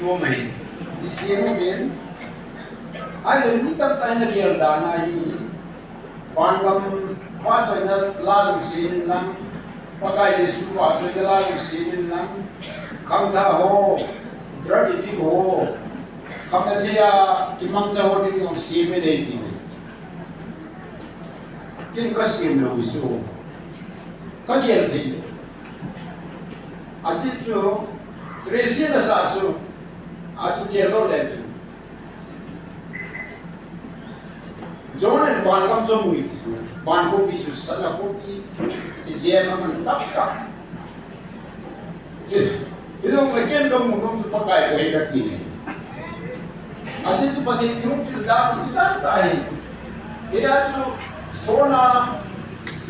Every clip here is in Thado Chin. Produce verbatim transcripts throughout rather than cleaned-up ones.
Nom ahi. Isem uvin. Ahile mi tamtah in agel dan ahi. Vangam vahchoina la jong sem inlang. Pakai Jesu vahchoina la jong sem inlang. Khangthah ho, drug addict ho, khamna thei a kimangcha ho ding jong sem in ahi ti. Ken kasem lou chu. Kagel thei lou. Ajeh chu, Tracy nasah chu, achu gel lou le chu. John in vangam chu amui ti chu, van khopi chu, sana khopi, ti jeng aman tah tah. Hilou le ken kamu nom chu Pakai bou ahi kati ne. Ajeh chu Pathen in eihoupi dan chu dan tah ahi. Hia chu sona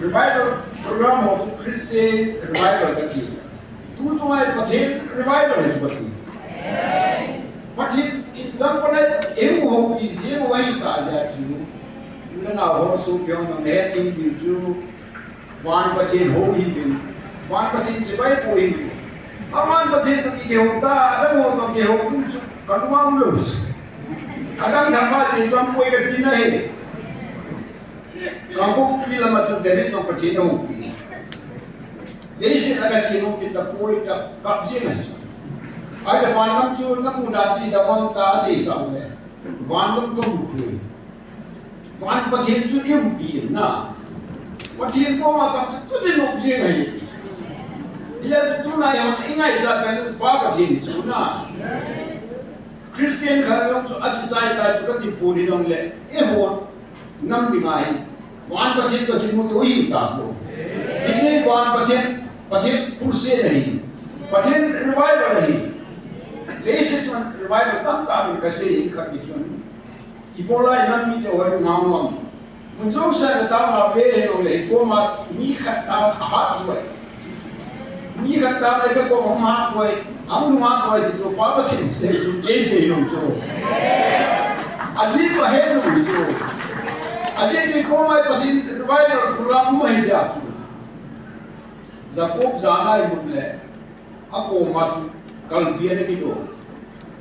revival program ho chu Christian revival kati. Tu chunga hi Pathen revival hi chu kati. Pathen in jang panai eihoupi jeng u ahi tah jeh chu. Nunao ho sopi ho nang he thim diu chu. Van Pathen hou hiuvin, Van Pathen chibai pou hiuvin. A Van Pathen toh kihou ta, adang ho toh kihou ding chu kalunga umlou chu. Adang thangvah jeh chu aum poi kati nahi. Kangpokpi lama chu David jong Pathen ahoupi. Leiset a kache nom kit tapoi, kakap jeng ahi chu. Ahile vangam chu namu dan chu idam ham tia aseisah u le, vangam kamu poi. Van Pathen chu eiumpi in na. Pathen koma kap chu tuni nop jeng ahi. Hijeh chun tunai hon ingaichat pen Pa Pathen chu na. Christian khat jong chu akichai tai chu kati pon hijongle, eiho nam dinga hi Van Pathen toh kimuto ihiu tapoi. Hiche Van Pathen, Pathen crusade ahi. Pathen revival ahi. Leiset chun revival tamtah min kasei in khat ni chun. Ibola inam mite hoi lunghan ngam. Mun jousea nataona ve hijongle, ikoma mi khat taona ahat joi. Mi khat taona le kakoma ahat joi. Ahung lunghan joi ti chu Pa Pathen sei chu kei sei lou chu. Ajeh chu ahet lou chu. Ajeh chu ikoma Pathen revival program um ahi jeh chu. Jacob jana imut le. Akoma chu kalbi ana kido.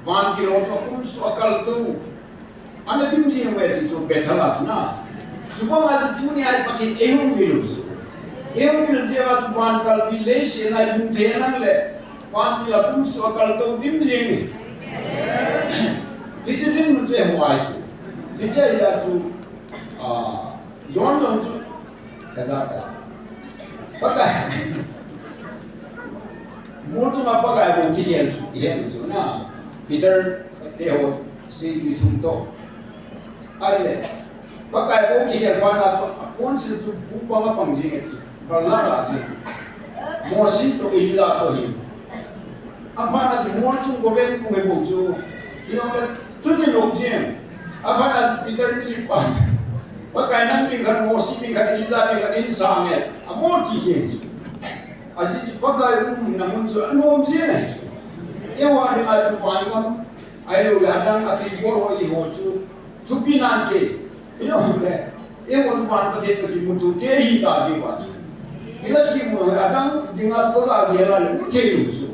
Van kilou chu akum suh a kaltou. Ana dim jeng uve ti chu Bethel a chu na. Chubanga chu tunia hi Pathen eihoupi lou chu. Eihoupi lou jeh a chu van kalbi leiset a imu thei nang le. Van til a kum suh a kaltou dim jeng e. Hiche dinmun chu eiho ahi chu. Hiche a chu, ah, John jong chu, kaja ka. Pakai. Mol chunga Pakai bou kikhel chu, ihet chu na. Peter, te ho, sei chu ithum to. Ahile. Pakai bou kikhel pa na chu, aponsil chu bu pang a pang jing e chu. Bal la la jing. Mosi toh Elijah toh hi. Aphat na chu mol chung koven kung he bou chu. Ijongle, chuti lou jeng. Aphat na Peter ni pa chu. Pakai nang ding khat, Mosi ding khat, Elijah ding khat, in sang e. Amol ti jeng chu. Ajeh chu Pakai umna mun chu anom jeng ahi chu. Eiho dinga chu vangam, ahilou le adang athilbol ho eiho chu. Thupi nante. Eiho le. Eiho Van Pathen toh kimuto te ihi ta jeh uva chu. Ila simu adang dinga chu kagel a le mu thei lou chu.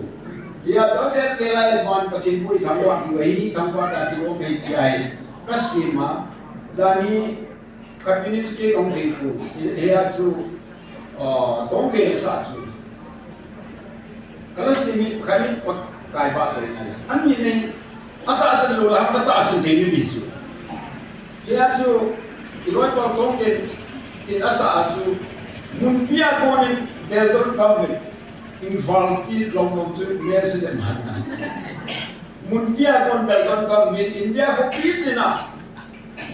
Hia chu agel a le Van Pathen bou hi thangvah diu ahi, thangvah ta ti lou ahi tia hi. Kasei ma. Jani khat minute kei kahung thei pon. Hia chu, ah, tong le sa chu. Kala simi khat in Pakai vahchoina le. Ani nei, atahsan lou la, atahsan thei ni chu. Hia chu, iloi pa tong le, in asa a chu, munpi a konin Beldon County, Imphal ti lom lom chu, mel se den han. Munpi a kon Beldon County, India khopi tina,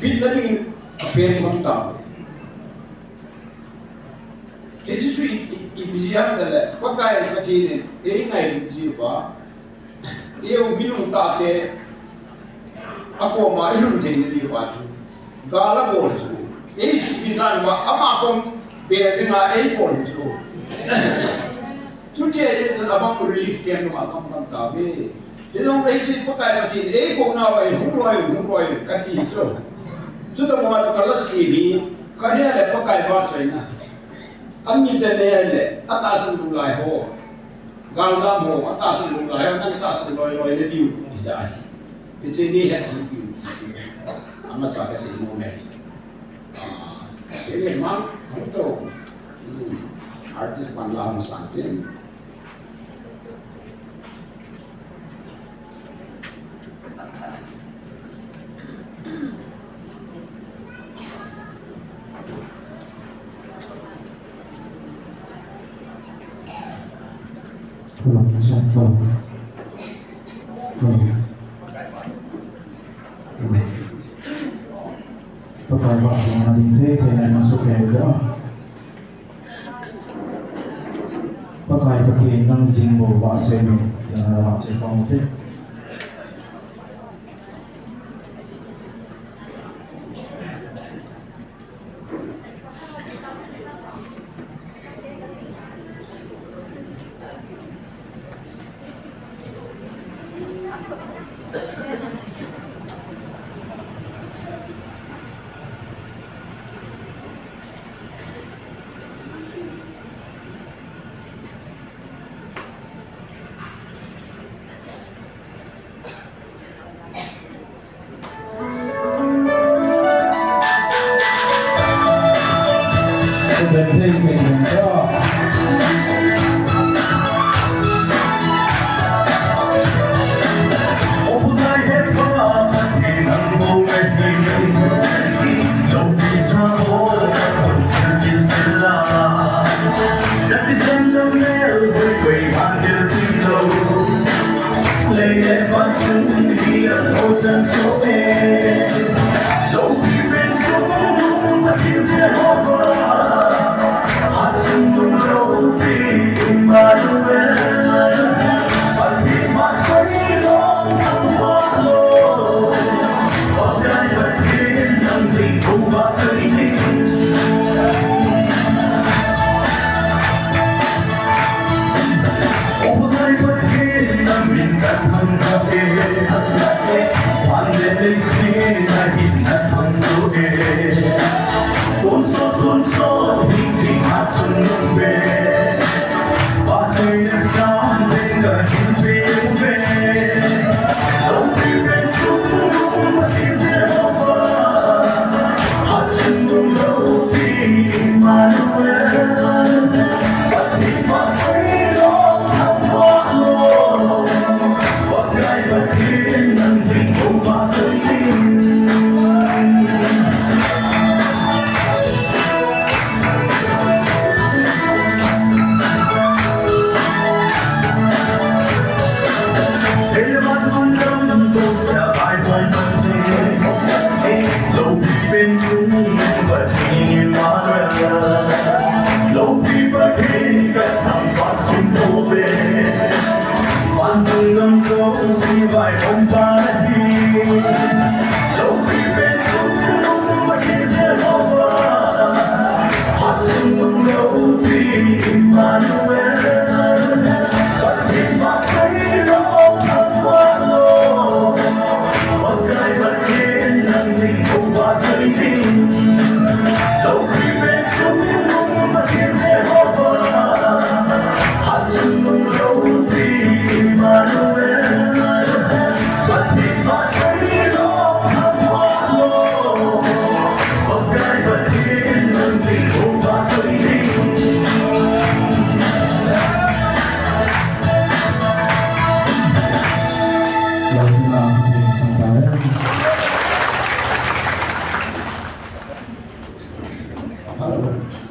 bitna ding, apen mang tam. Hiche chu i, i, ipi jeh ham tile, Pakai Pathen in, eingailut jiu va, eiho minung tahte, akoma ilhun theina diuva chu, gal abol chu, eisuhpi jeng uva, ama kom bel dinga eibol chu. Chuti ahijeh chun abang relief camp nunga kam kam tauve. Hijongle hiche Pakai Pathen in eikou nauva hung loi, hung loi, kati chu. Chuti banga chu kala simi, khat hia le Pakai vahchoina. Ami chan hia le, atahsan lou lai ho. Galjam ho, atahsan lou lai, nang tahsan loi loi nadiu, ti jeh ahi. Hiche nei hethem diu, ti chu. Amasa kasei nom e. Ah, kei le mang, hung to. Hmm. Artist pan la hung sang tin. Hello, check, hello. Hello. Hello. Pakai vahchoina ding thei thei na in sukei uvo. Pakai Pathen nang jing bou vahchoi in, tia vahchoi pang ute. Hello.